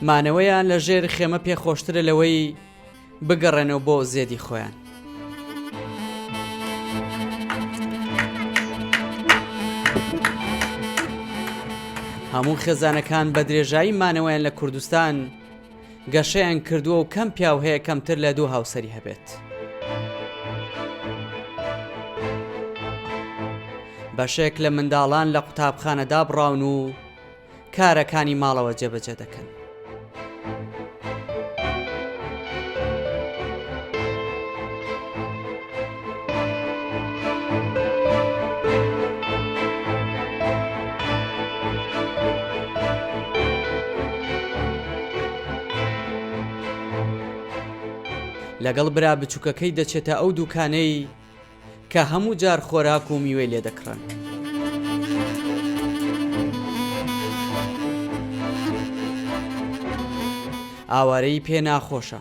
مانەوەیان لە ژێر خێمە پێ خۆشترە لەوەی بگەڕێنەوە بۆ زێدی خۆیان. هەموو خێزانەکان بە درێژایی مانەوەیان لە کوردستان گەشەیان کردووە و کەم پیاو هەیە کەمتر لە دوو هاوسەری هەبێت. بەشێک لە منداڵان لە قوتابخانە دابڕاون و کارەکانی ماڵەوە جێبەجێ دەکەن. لەگەڵ برا بچووکەکەی دەچێتە ئەو دوکانەی کە هەموو جار خۆراک و میوەی لێ دەکڕن. ئاوارەیی پێ ناخۆشە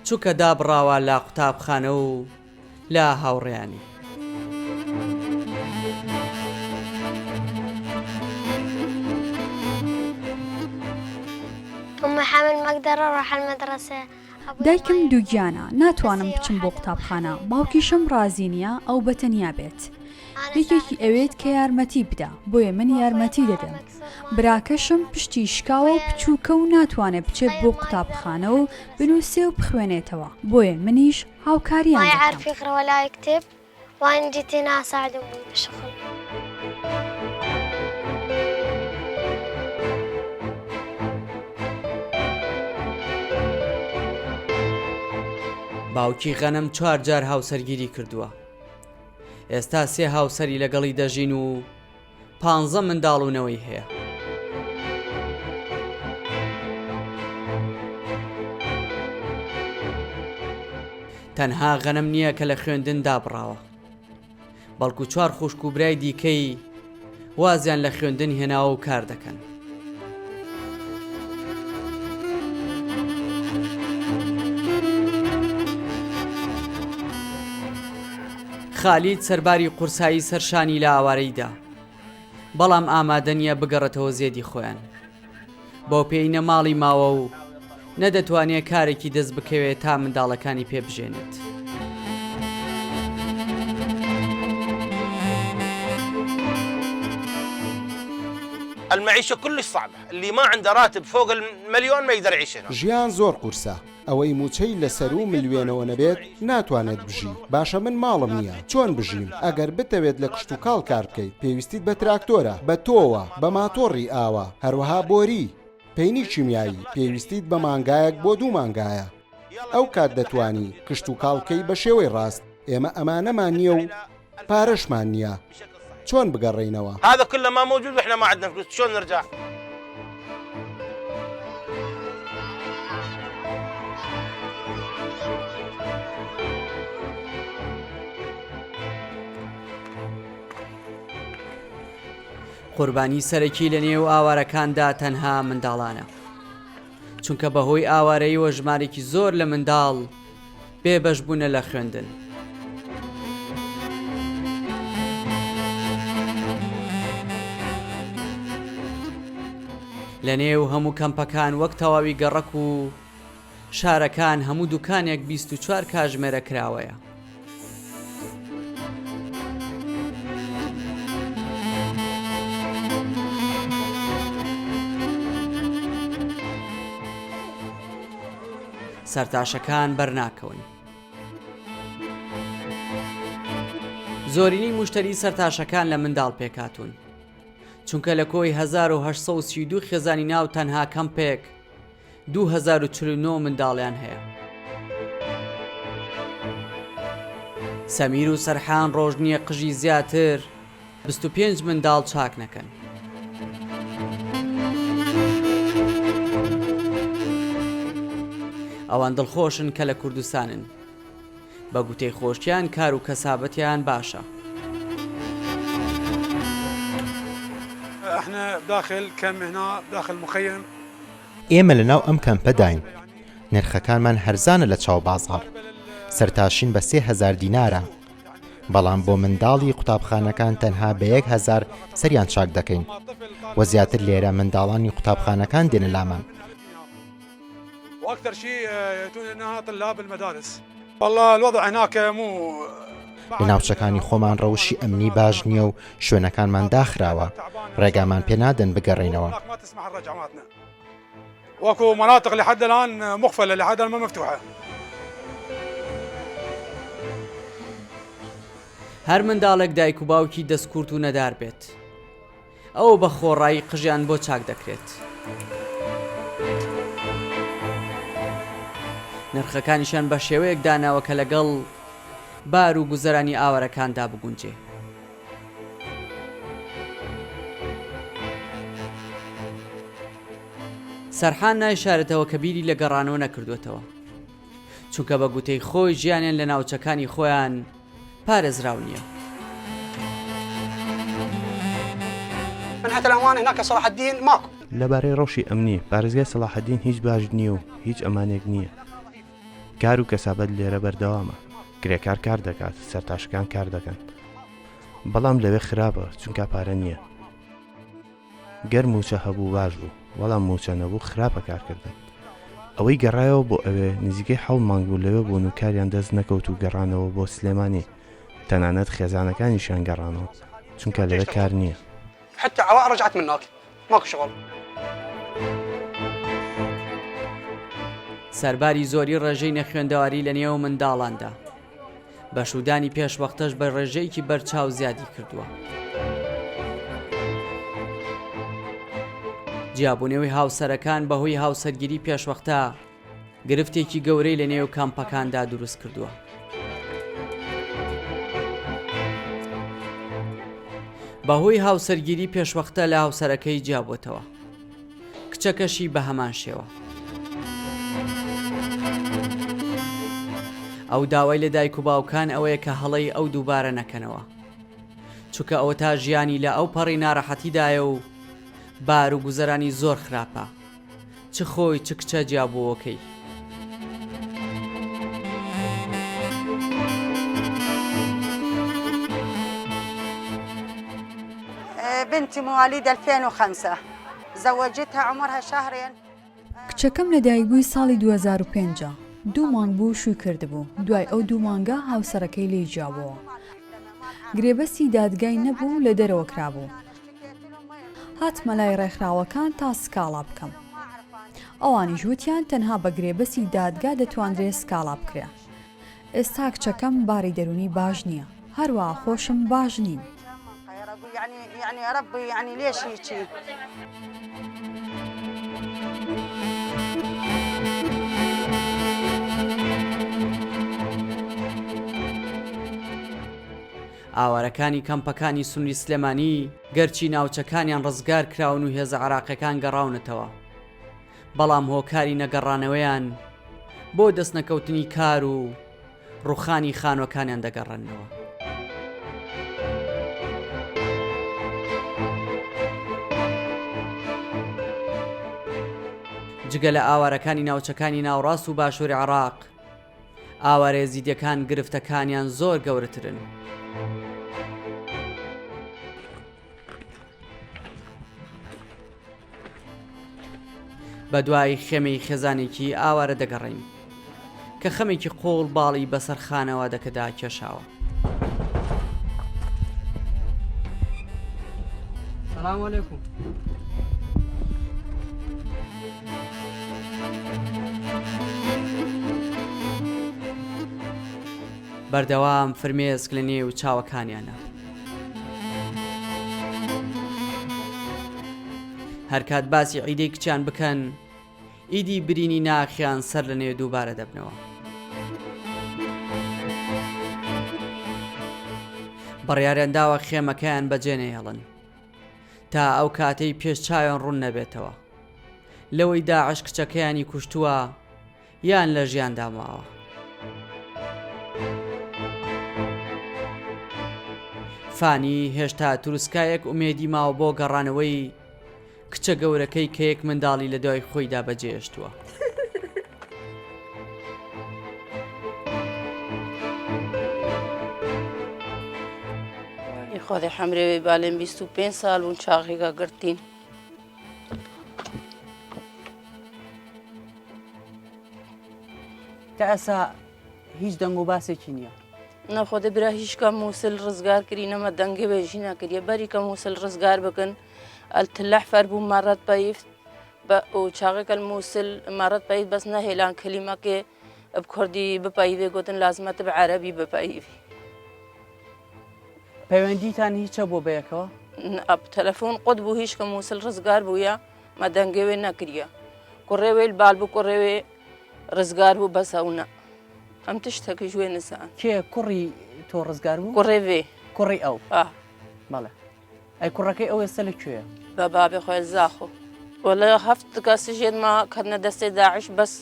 چونکە دابڕاوە لە قوتابخانە و لە هاوڕێیانی. دایکم دووگیانە، ناتوانم بچم بۆ قوتابخانە، باوکیشم ڕازی نییە ئەو بە تەنیا بێت. یەکێکی ئەوێت کە یارمەتی بدا، بۆیە من یارمەتی دەدەم. براکەشم پشتی شکاوە و بچووکە و ناتوانێت بچێت بۆ قوتابخانە و بنووسێ و بخوێنێتەوە، بۆیە منیش هاوکاریان دەکەم. باوکی غەنم چوار جار هاوسەرگیری کردووە. ئێستا سێ هاوسەری لەگەڵی دەژین و پانزە منداڵ و نەوەی هەیە. تەنها غەنم نییە کە لە خوێندن دابڕاوە، بەڵکو چوار خوشک و برای دیکەی وازیان لە خوێندن هێناوە و کار دەکەن. خالید سەرباری قورسایی سەر شانی لە ئاوارەیدا، بەڵام ئامادە نییە بگەڕێتەوە زێدی خۆیان. بەو پێی نە ماڵی ماوە و نە دەتوانێت کارێکی دەست بکەوێت تا منداڵەکانی پێ بژێنێت. المعيشة كلش صعبة اللي ما عنده راتب فوق المليون ما يقدر يعيش هنا. ژیان زۆر قورسە ئەوەی موچەی لە سەروو ملوێنەوە نەبێت ناتوانێت بژی، باشە من ماڵم نییە چۆن بژیم، ئەگەر بتەوێت لە کشتوکاڵ کار بکەیت پێویستیت بە تراکتۆرە، بە تۆوە، بە ماتۆڕی ئاوە، هەروەها بۆری، پەینی کیمیایی، پێویستیت بە مانگایەک بۆ دوو مانگایە، ئەو کات دەتوانی کشتوکاڵ بکەی بە شێوەی ڕاست، ئێمە ئەمانەمان نییە و پارەشمان نییە چۆن بگەڕێینەوە؟ هذا كله ما موجود واحنا ما عندنا فلوس شلون نرجع؟ قوربانی سەرەکی لە نێو ئاوارەکاندا تەنها منداڵانە چونکە بەهۆی ئاوارەییەوە ژمارێکی زۆر لە منداڵ بێ بەش بوونە لە خوێندن. لە نێو هەموو کەمپەکان وەک تەواوی گەڕەک و شارەکان هەموو دوکانێک 24 کاژمێرە کراوەیە. سەرتاشەکان بەرناکەون. زۆرینەی موشتەری سەرتاشەکان لە منداڵ پێکهاتوون، چونکە لە کۆی 1832 خێزانی ناو تەنها کەمپێک 2049 منداڵیان هەیە. سەمیر و سەرحان ڕۆژ نییە قژی زیاتر 25 منداڵ چاک نەکەن. ئەوان دڵخۆشن کە لە کوردستانن. بە گوتەی خۆشیان کار و کەسابەتیان باشە. ئێمە لەناو ئەم کەمپەداین، نرخەکانمان هەرزانە لە چاو بازاڕ، سەرتاشین بە 3000 دینارە، بەڵام بۆ منداڵی قوتابخانەکان تەنها بە یەک هەزار سەریان چاک دەکەین و زیاتر لێرە منداڵانی قوتابخانەکان دێنە لامان. واكثر شيء ياتون لنا طلاب المدارس والله الوضع هناك مو لە ناوچەکانی خۆمان ڕەوشی ئەمنی باش نییە و شوێنەکانمان داخراوە، ڕێگامان پێ نادەن بگەڕێینەوە. واكو مناطق لحد الان مقفله لحد الان ما مفتوحه. هەر منداڵێک دایک و باوکی دەستکورت و نەدار بێت ئەوە بە خۆڕایی قژیان بۆ چاک دەکرێت. نرخەکانیشیان بە شێوەیەک داناوە کە لەگەڵ بار و گوزەرانی ئاوارەکاندا بگونجێ. سەرحان نایشارێتەوە کە بیری لە گەڕانەوە نەکردووەتەوە، چونکە بە گوتەی خۆی ژیانیان لە ناوچەکانی خۆیان پارێزراو نییە. لەبارەی ڕەوشی ئەمنی پارێزگای سەڵاحەدین هیچ باش نییە و هیچ ئەمانێک نییە. کار و کەسابەت لێرە بەردەوامە، کرێکار کار دەکات، سەرتاشەکان کار دەکەن. بەڵام لەوێ خراپە چونکا پارە نییە. گەر مووچە هەبوو باش بوو، بەڵام مووچە نەبوو خراپە کارکردن. ئەوەی گەڕایەوە بۆ ئەوێ نزیکەی حەوت مانگ بوو لەوێ بوون و کاریان دەست نەکەوت و گەڕانەوە بۆ سلێمانی، تەنانەت خێزانەکانیشیان گەڕانەوە، چونکە لەوێ کار نییە. حتى عوائل رجعت من هناك ماكو شغل. سەرباری زۆری ڕێژەی نەخوێندەواری لە نێو منداڵاندا، بەشوودانی پێشوەختەش بە ڕێژەیەکی بەرچاو زیادی کردووە. جیابوونەوەی هاوسەرەکان بەهۆی هاوسەرگیری پێشوەختە گرفتێکی گەورەی لە نێو کامپەکاندا دروست کردووە. بەهۆی هاوسەرگیری پێشوەختە لە هاوسەرەکەی جیابووەتەوە. کچەکەشی بە هەمان شێوە. ئەو داوای لە دایک و باوکان ئەوەیە کە هەڵەی ئەو دووبارە نەکەنەوە. چونکە ئەوەتا ژیانی لە ئەو پەڕی ناڕەحەتیدایە و بار و گوزەرانی زۆر خراپە. چ خۆی چ کچە جیابووەکەی. بنتي مواليد 2005 زوجتها عمرها شهرين. کچەکەم لەدایکبووی ساڵی 2005 ە، دوو مانگ بوو شووی کردبوو، دوای ئەو دوو مانگە هاوسەرەکەی لێی جیابۆوە. گرێبەستی دادگای نەبوو و لە دەرەوە کرابوو. هاتمە لای ڕێکخراوەکان تا سکاڵا بکەم. ئەوانیش وتیان تەنها بە گرێبەستی دادگا دەتواندرێ سکاڵا بکرێ. ئێستا کچەکەم باری دەروونی باش نییە، هەروەها خۆشم باش نیم. ئاوارەکانی کەمپەکانی سنووری سلێمانی گەرچی ناوچەکانیان ڕزگار کراون و هێزە عێراقیەکان گەڕاونەتەوە، بەڵام هۆکاری نەگەڕانەوەیان بۆ دەستنەکەوتنی کار و ڕوخانی خانوەکانیان دەگەڕێننەوە. جگە لە ئاوارەکانی ناوچەکانی ناوڕاست و باشووری عێراق، ئاوارە ئێزیدیەکان گرفتەکانیان زۆر گەورەترن. بەدوای خێمەی خێزانێکی ئاوارە دەگەڕێین کە خەمێکی قوڵ باڵی بەسەر خانەوادەکەدا کێشاوە. سلام علیکم. بەردەوام فرمێسک لە نێو چاوەکانیانە. هەرکات باسی عیدەی کچیان بکەن ئیدی برینی ناخیان سەر لە نوێ دووبارە دەبنەوە. بڕیاریان داوە خێمەکەیان بەجێ نەهێڵن تا ئەو کاتەی پێش چاویان ڕوون نەبێتەوە لەوەی داعش کچەکەیانی کوشتووە یان لە ژیاندا ماوە. فانی هێشتا تروسکایەک ئومێدی ماوە بۆ گەڕانەوەی کچە گەورەکەی کە یەک منداڵی لە دوای خۆیدا بەجێهێشتووە. خۆێ حەمرێ بالێن 25 ساڵ بوون چاغێکە گرتین. تا ئێستا هیچ دەنگ و باسێکی نییە. نا خودێ برا هیچ کە موسل ڕزگار کری نەمە دەنگێ وێ ژی نەکریە بەری کە موسل ڕزگار بکن ئەل تلەحفەر بوو مەڕەت پەیفت بە و چاغێ کە موسل مەڕەت پەیفت بەس نەهێلان کلیمەکێ ب کوردی بپەیڤێ گوتن لازمە ت بە عەرەبی بپەیڤی. پەیوەندیتان هیچە بۆ بەیەکەوە؟ نا تەلەفۆن قوت بوو هیچ کە موسل ڕزگار بوویە مە دەنگێ وێ نەکریە کوڕێ وێ بال بوو کوڕێ وێ ڕزگار بوو بەس ئەو نا ئەم تشتەکەش وێ نزان. کێ کوڕی تۆ ڕزگار بوو؟ کوڕێ وێ. کوڕی ئەو؟ ئا. بەڵێ. ئەی کوڕەکەی ئەو ئێستا لە کوێیە؟ بە بابێ خۆی زاخۆ. وەڵا هەفت کەس ژێر ما کەتنە دەستێ داعش بەس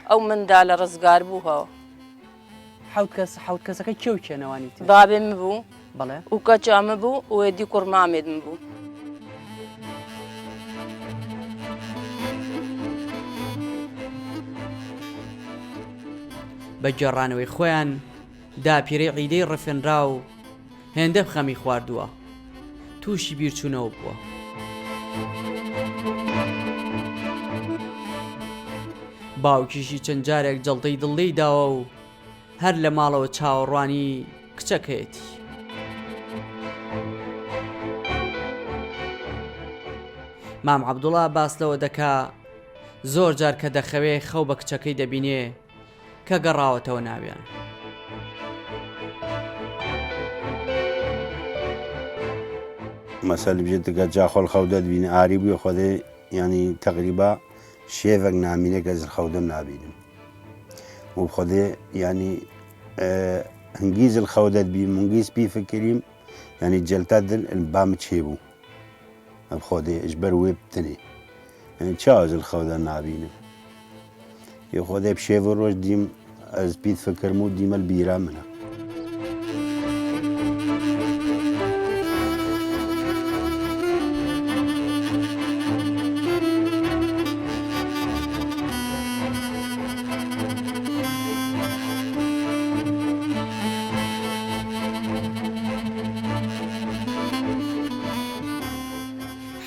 ئەو مندالە ڕزگار بوو هەوە. حەوت کەس حەوت کەسەکە کێ و کێن ئەوانی تر؟ بابێ م بوو. بەڵێ. و کەچا م بوو و ئێدی کوڕ مامێد م بوو. بە گێڕانەوەی خۆیان داپیرەی عیدەی ڕفێنراو هێندە خەمی خواردووە تووشی بیرچوونەوە بووە. باوکیشی چەند جارێک جەڵتەی دڵ لێی داوە و هەر لە ماڵەوە چاوەڕوانی کچەکەیەتی. مام عەبدوڵا باس لەوە دەکا زۆر جار کە دەخەوێ خەو بە کچەکەی دەبینێ کە گەڕاوەتەوە ناویان. مەسەل بژێت کە جا خۆل خەو دەدبینی ئاری بووی خۆێ ینی تەقریبا شێڤەک نامینێ کە زل خەودەم نابینم و خۆێ ینی هەنگی زل خەو دەدبیم منگیز پی فکریم ینی جلتا دل بام چێ بوو خۆێ ژبەر وێ بتنێ چاوە زل خەودا نابینم یە خۆێ بشێڤ ڕۆژ دیم ئەز پیت فکرم و دیمەل بیرا منە.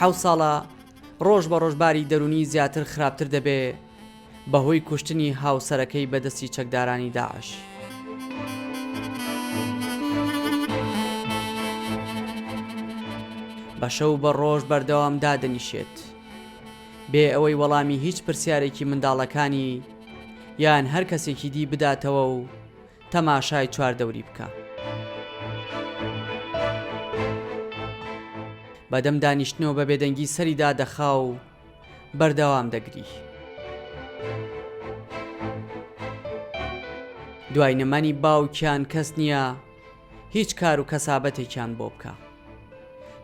حەوت ساڵە ڕۆژ بە ڕۆژ باری دەروونی زیاتر خراپتر دەبێ بەهۆی کوشتنی هاوسەرەکەی بەدەستی چەکدارانی داعش. بە شەو بە ڕۆژ بەردەوام دادەنیشێت بێ ئەوەی وەڵامی هیچ پرسیارێکی منداڵەکانی یان هەر کەسێکی دی بداتەوە و تەماشای چواردەوری بکا. بەدەم دانیشتنەوە بە بێدەنگی سەری دادەخا و بەردەوام دەگری. دوای نەمانی باوکیان کەس نییە هیچ کار و کەسابەتێکیان بۆ بکا.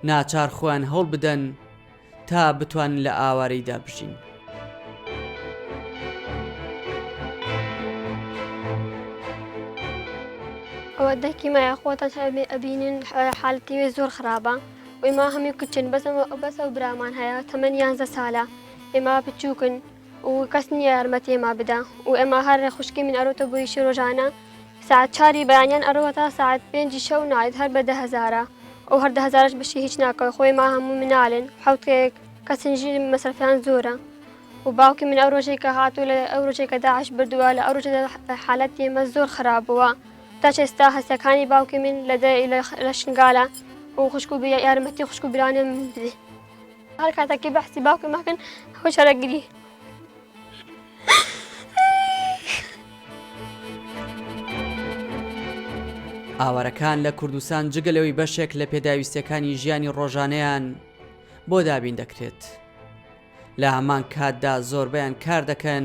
ناچار خۆیان هەوڵ بدەن تا بتوانن لە ئاوارەیدا بژین. ئەوە دەکی مایە خۆتان ئەبینن حالەتی وێ زۆر خراپە و ئێمە هەمووی کچن بەس بەس ئەو برامان هەیە تەمەن یانزە سالە ئێمە بچووکن و کەس نییە یارمەتی ئێمە بدا و ئێمە هەر خوشکی من ئەرۆتە بۆ ئیشی ڕۆژانە ساعت چاری بەیانیان ئەرۆ تا ساعت پێنجی شەو نایت هەر بە 10000ە ئەو هەر دە هەزارەش بەشی هیچ ناکەوێت خۆی ما هەموو منالن حوت کەسن ژیر مەسرەفیان زۆرە و باوکی من ئەو ڕۆژێک کە هاتوو لە ئەو ڕۆژێک کە داعش بردووە لە ئەو ڕۆژە حالەتی ئێمە زۆر خراپ بووە تا ئێستا هەستەکانی باوکی من لە لە شنگالە و خوشک و یارمەتی خوشک و برانم بدێ هەر کاتێکی بەحسی باوکی مەکەن هۆشەرەگری ئاوارەکان لە کوردستان جگە لەوەی بەشێک لە پێداویستیەکانی ژیانی ڕۆژانەیان بۆ دابین دەکرێت لە هەمان کاتدا زۆربەیان کار دەکەن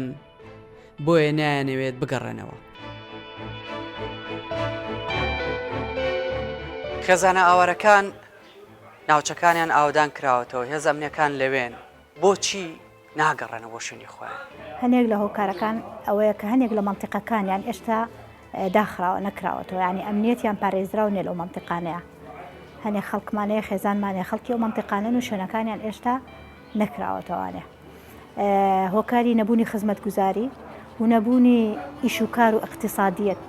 بۆیە نایانەوێت بگەڕێنەوە. خێزانە ئاوارەکان ناوچەکانیان ئاوەدان کراوەتەوە هێزە ئەمنیەکان لەوێن بۆچی ناگەڕێنەوە بۆ شوێنی خۆیان؟ هەنێک لە هۆکارەکان ئەوەیە کە هەنێک لە مەنتیقەکانیان ئێشتا داخراوە نەکراوەتەوە یانی ئەمنیەتیان پارێزراو نیە لەو مەنتیقانەیە هەنێک خەڵکمان هەیە خێزانمان هەیە خەڵکی ئەو مەنتیقانەن و شوێنەکانیان ئێشتا نەکراوەتەوانێ هۆکاری نەبوونی خزمەتگوزاری و نەبوونی ئیش و کار و ئیقتیسادیەت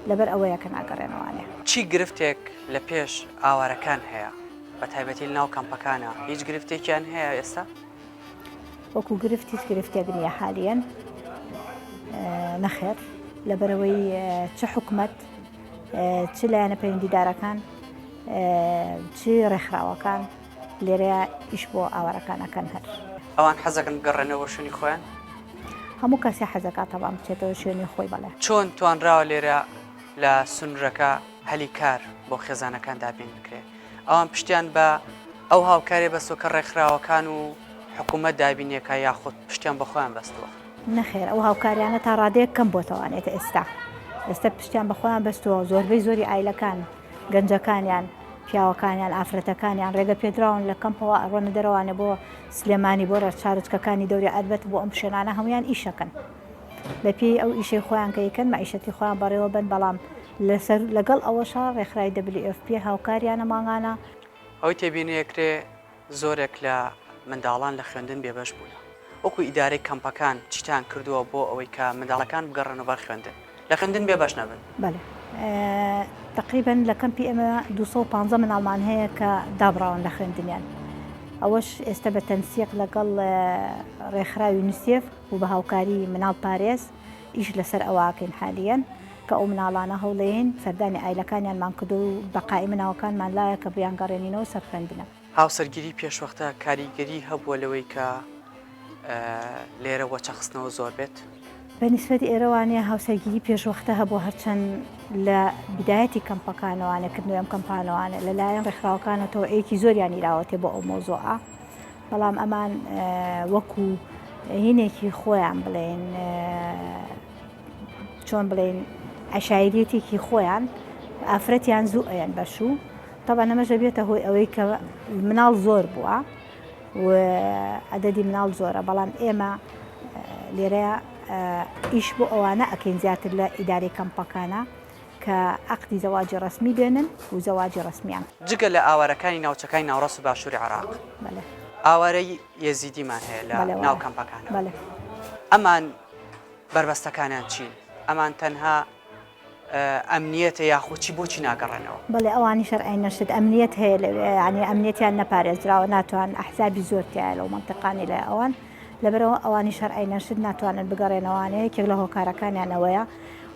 لەبەر ئەوەیە کە ناگەڕێنەوانێ. چی گرفتێک لە پێش ئاوارەکان هەیە بە تایبەتی لە ناو کەمپەکانە هیچ گرفتێکیان هەیە ئێستا؟ وەکو گرفت هیچ گرفتێک نییە حالیەن نەخێر. لەبەرئەوەی چ حکومەت چ لایەنە پەیوەندیدارەکان چ ڕێکخراوەکان لێرەیا ئیش بۆ ئاوارەکان ئەکەن هەر. ئەوان حەزەکەن بگەڕێنەوە شوێنی خۆیان؟ هەموو کەسێ حەزەکا تەبعەن بچێتەوە شوێنی خۆی بەڵێ. چۆن توانراوە لێرە لە سنورەکە هەلی کار بۆ خێزانەکان دابین بکرێ؟ ئەوان پشتیان بە ئەو هاوکاریە بەستوە کە ڕێکخراوەکان و حکومەت دابینیەکا یاخود پشتیان بە خۆیان بەستوە؟ نەخێر ئەو هاوکاریانە تا ڕادەیەک کەم بۆتەوانێت ئێستا ئێستا پشتیان بە خۆیان بەستووە زۆربەی زۆری ئایلەکان گەنجەکانیان پیاوەکانیان ئافرەتەکانیان ڕێگە پێدراون لە کەمپەوە ئەڕۆنە دەرەوانە بۆ سلێمانی بۆ شارۆچکەکانی دەوری ئەربەت بۆ ئەم شوێنانە هەمویان ئیشەکەن بەپێی ئەو ئیشەی خۆیان کە یکەن مەعیشەتی خۆیان بەڕێوە بن بەڵام لەسەر لەگەڵ ئەوەشا ڕێکخراوی WFP هاوکاریانە مانگانە. ئەوەی تێبینی ئەکرێ زۆرێک لە منداڵان لە خوێندن بێبەش بوونە. وەکو ئیدارەی کەمپەکان چیتان کردووە بۆ ئەوەی کە منداڵەکان بگەڕێنەوە بەر خوێندن لە خوێندن بێبەش نەبن؟ بەڵێ تەقریبەن لە کەمپی ئێمە 215 مناڵمان هەیە کە دابڕاون لە خوێندنیان ئەوەش ئێستا بە تەنسیق لەگەڵ ڕێکخراوی یونیسێف و بە هاوکاری مناڵ پارێز ئیش لەسەر ئەوە ئەکەین حالیەن کە ئەو مناڵانە هەوڵێین سەردانی ئایلەکانیانمان کردو و بە قائیمە ناوەکانمان لایە کە بیانگەڕێنینەوە سەر خوێندنە. هاوسەرگیری پێشوەختە کاریگەری هەبووە لەوەی کە لێرە وەچەخستنەوە زۆر بێت؟ بە نیسبەت ئێرەوانێ هاوسەرگیری پێشوەختە هەبووە هەرچەند لە بیدایەتی کەمپەکانەوانێ کردنەوەی ئەم کەمپانەوانێ لە لایەن ڕێکخراوەکانەوە تەوعیەکی زۆریان نیراوەتێ بۆ ئەو مەوزوعە بەڵام ئەمان وەکو هینێکی خۆیان بڵێن چۆن بڵێن عشایریەتێکی خۆیان ئافرەتیان زوو ئەیەن بەشوو تەبعەن ئەمەش دەبێتە هۆی ئەوەی کە مناڵ زۆر بووە و عەدەدی مناڵ زۆرە بەڵام ئێمە لێرە ئیش بۆ ئەوانە ئەکەین زیاتر لە ئیدارەی کەمپەکانە کە عەقدی زەواجی ڕەسمی بێنن و زەواجی ڕەسمیان. جگە لە ئاوارەکانی ناوچەکانی ناوەڕاست و باشووری عێراق، ئاوارەی یەزیدیمان هەیە لە ناو کەمپەکانەوە، ئەمان بەربەستەکانیان چین؟ ئەمان تەنها ئەمنیەتە یاخود چی بۆچی ناگەڕێنەوە؟ بەڵێ ئەوانیش هەر عەینە شت ئەمنیەت هەیە لەوێ یانی ئەمنیەتیان نەپارێزراوە ناتوان ئەحزابی زۆر تیایە لەو مەنتیقانەی لای ئەوان لەبەرئەوە ئەوانیش هەر عەینە شت ناتوانن بگەڕێنەوانێ یەکێک لە هۆکارەکانیان ئەوەیە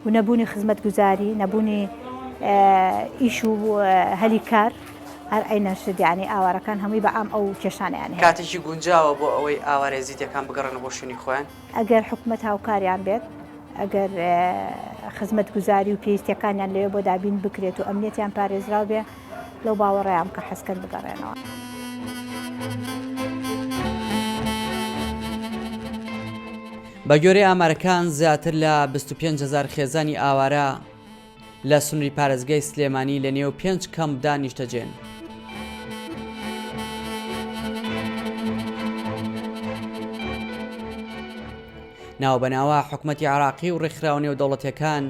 و نەبوونی خزمەتگوزاری نەبوونی ئیش و هەلی کار هەر عەینە شت یانی ئاوارەکان هەمووی بە عام ئەو کێشانەیان هەیە. کاتێکی گونجاوە بۆ ئەوەی ئاوارە ئێزیدیەکان بگەڕێنەوە بۆ شوێنی خۆیان؟ ئەگەر حکومەت هاوکاریان بێت، ئەگەر خزمەتگوزاری و پێویستیەکانیان لەوێ بۆ دابین بکرێت و ئەمنیەتیان پارێزراو بێ، لەو باوەڕەیام کە حەزکەن بگەڕێنەوە. بە گوێرەی ئامارەکان زیاتر لە 25 هەزار خێزانی ئاوارە لە سنووری پارێزگای سلێمانی لە نێو پێنج کەمپدا نیشتەجێن. ناوبەناوە حکومەتی عراقی و ڕێکخراوە نێودەوڵەتیەکان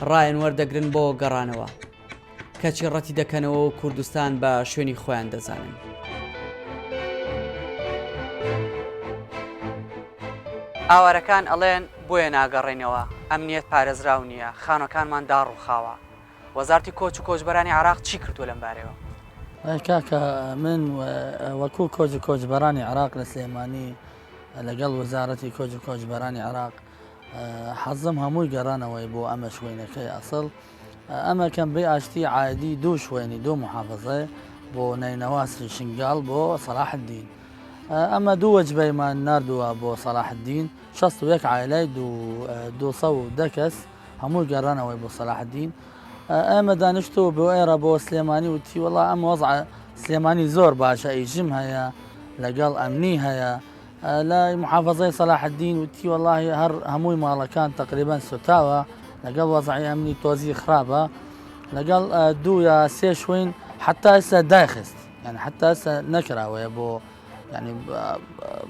ڕایان وەردەگرن بۆ گەڕانەوە کەچی ڕەتی دەکەنەوە و کوردستان بە شوێنی خۆیان دەزانن. ئاوارەکان ئەڵێن بۆیە ناگەڕێینەوە، ئەمنیەت پارێزراو نییە، خانوەکانمان داڕووخاوە. وەزارەتی کۆچ و کۆچبەرانی عێراق چی کردووە لەم بارەیەوە؟ کاکە من وەکو کۆچ و کۆچبەرانی عێراق لە سلێمانی لەگەڵ وەزارەتی کۆچ و کۆچبەرانی عێراق حەزم هەمووی گەڕانەوەی بۆ ئەمە شوێنەکەی ئەسڵ ئەمە کەمپی ئاشتی عایدی دوو شوێنی دوو محافظەیە بۆ نەینەوا شنگال بۆ سەلاح الدین ئەمە دوو وەجبەیمان ناردووە بۆ سەلاح الدین 61 عایلای 210 کەس هەمووی گەڕانەوەی بۆ سەلاح الدین ئێمە دانیشتو بۆ ئێرە بۆ سلێمانی وتی وەڵا ئەم وەزع سلێمانی زۆر باشە ئیژم هەیە لەگەڵ ئەمنی هەیە لای محافظەی سەلاح الدین وتی وەڵاهی هەر هەمووی ماڵەکان تقریبا سوتاوە لەگەڵ وەزعی ئەمنی تۆزی خراپە لەگەڵ دوو یا سێ شوێن حتا ئێستا دایخست یعنی حتا ئێستا نەکراوەیە بۆ یعنی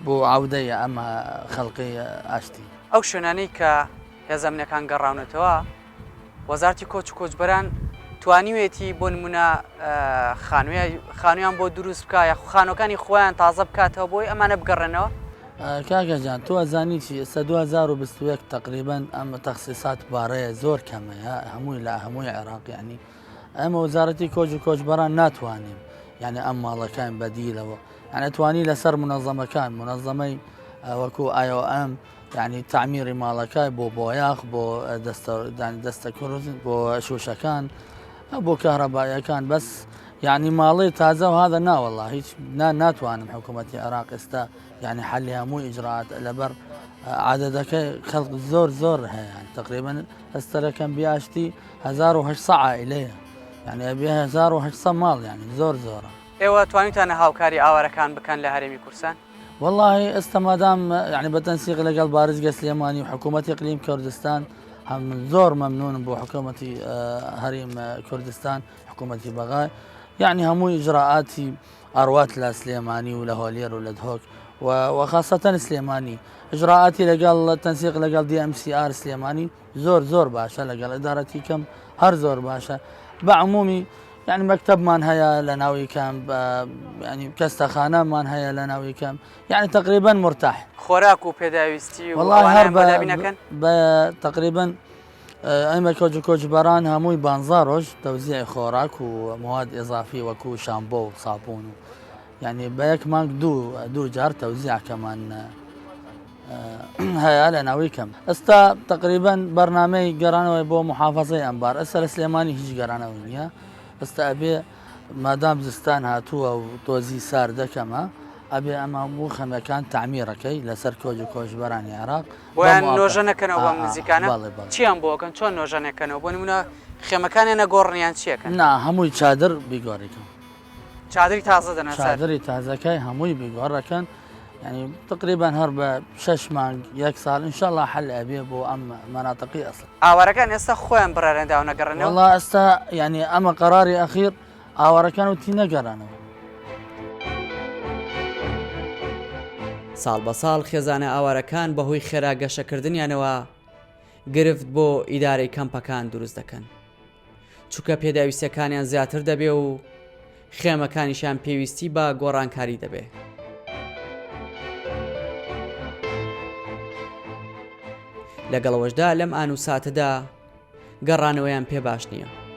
بۆ عودەیە ئەمە خەڵقی ئاشتی. ئەو شوێنانەی کە هێزە ئەمنیەکان گەڕاونەتەوە وەزارەتی کۆچ و کۆچبەران توانیوێتی بۆ نمونە خانویان بۆ دروست بکە یاخو خانوەکانی خۆیان تازە بکاتەوە بۆی ئەمانە بگەڕێنەوە؟ کاکە جان تۆ ئەزانی چی ئێستا 2021 تقریبا ئەم تەخسیسات پارەیە زۆر کەمەیە هەمووی لە هەمووی عێراق یعنی ئەمە وەزارەتی کۆچ و کۆچبەران ناتوانین یعنی ئەم ماڵەکان بەدیلەوە یعنی توانی لەسەر منەظەمەکان منەظەمەی وەکو IOM. یعنی تەعمیری ماڵەکە بۆ بۆیاخ بۆ دەستە دەستە کورد بۆ شوشەکان بۆ کەهرەبایەکان بەس یعنی ماڵی تازە و هذا نا والله هیچ نا ناتوانم حکوومەتی عێراق ئێستا یعنی حەلی هەموو ئیجرات لەبەر عادەتەکە خەڵک زۆر زۆر هەیە تقریبا ئەستەرەکەم بیاشتی 1900 عائلەیە یعنی ئەبێ 1900 ماڵ یعنی زۆر زۆرە ئێوە توانیتانە هاوکاری ئاوارەکان بکەن لە هەرێمی کوردستان؟ وەڵاهی ئێستا مادام یعنی بە تەنسیق لەگەڵ بارزگە سلێمانی و حکوومەتی ئیقلیم کوردستان هەم زۆر مەمنونم بۆ حکوومەتی هەریم کوردستان حکوومەتی بەغای یعنی هەموو ئیجراعاتی ئەڕوات لە سلێمانی و لە هۆلێر و لە دهۆک وخاصەتەن سلێمانی ئیجراعاتی لەگەڵ تەنسیق لەگەڵ DMCR سلێمانی زۆر زۆر باشە لەگەڵ ئیدارەتی کەم هەر زۆر باشە بە عمومی یعنی مەکتەبمان هەیە لە ناوی کەم ینی کەستەخانەمان هەیە لە ناوی کەم یعنی تقریبا مرتاح خۆراک و پێداویستی وڵا هەر بەدابینەکەن بە تقریبا ئەمە کۆچ و کۆچبەران هەمووی بانزا ڕۆژ تەوزیعی خۆراک و مواد ئضافی وەکو شامبۆ و سابون و یعنی بە یەک مانگ دوو دوو جار تەوزیعکەمان هەیە لە ناوی کەم ئێستا تقریبا بەرنامەی گەڕانەوەی بۆ محافظەی ئەنبار ئەستا لە سلێمانی هیچ گەڕانەوەی نییە ئێستا ئەبێ مادام زستان هاتووە و تۆزی سار دەکەمە ئەبێ ئەمە هەموو خەمەکان تعمیرەکەی لەسەر کۆج و کۆچبەرانی عێراق بۆیان نۆژە نەکەنەوە بەم نزیکانە چیان بۆکەن چۆن نۆژەنەکەنەوە بۆ نمونە خێمەکانیان نەگۆڕنیان چیەکەن نا هەمووی چادر بیگۆڕیکەم چادری تازە دەنە سەر چادری تازەکەی هەمووی بیگۆڕەکەن یعنی تقریبا هەر بە شەش مانگ یەک ساڵ ان شاء الله حل ئەبێ بۆ ئەم مناطقی ئەسڵ ئاوارەکان ئێستا خۆیان بڕیاریان داوە نەگەڕێنەوە والله ئێستا یعنی ئەمە قەراری ئەخیر ئاوارەکان وتی نەگەڕانەوە. ساڵ بە ساڵ خێزانە ئاوارەکان بەهۆی خێرا گەشەکردنیانەوە گرفت بۆ ئیدارەی کەمپەکان دروست دەکەن. چونکە پێداویستیەکانیان زیاتر دەبێ و خێمەکانیشیان پێویستی بە گۆڕانکاری دەبێ. لەگەڵەوەشدا لەم ئان و ساتەدا گەڕانەوەیان پێ باش نییە.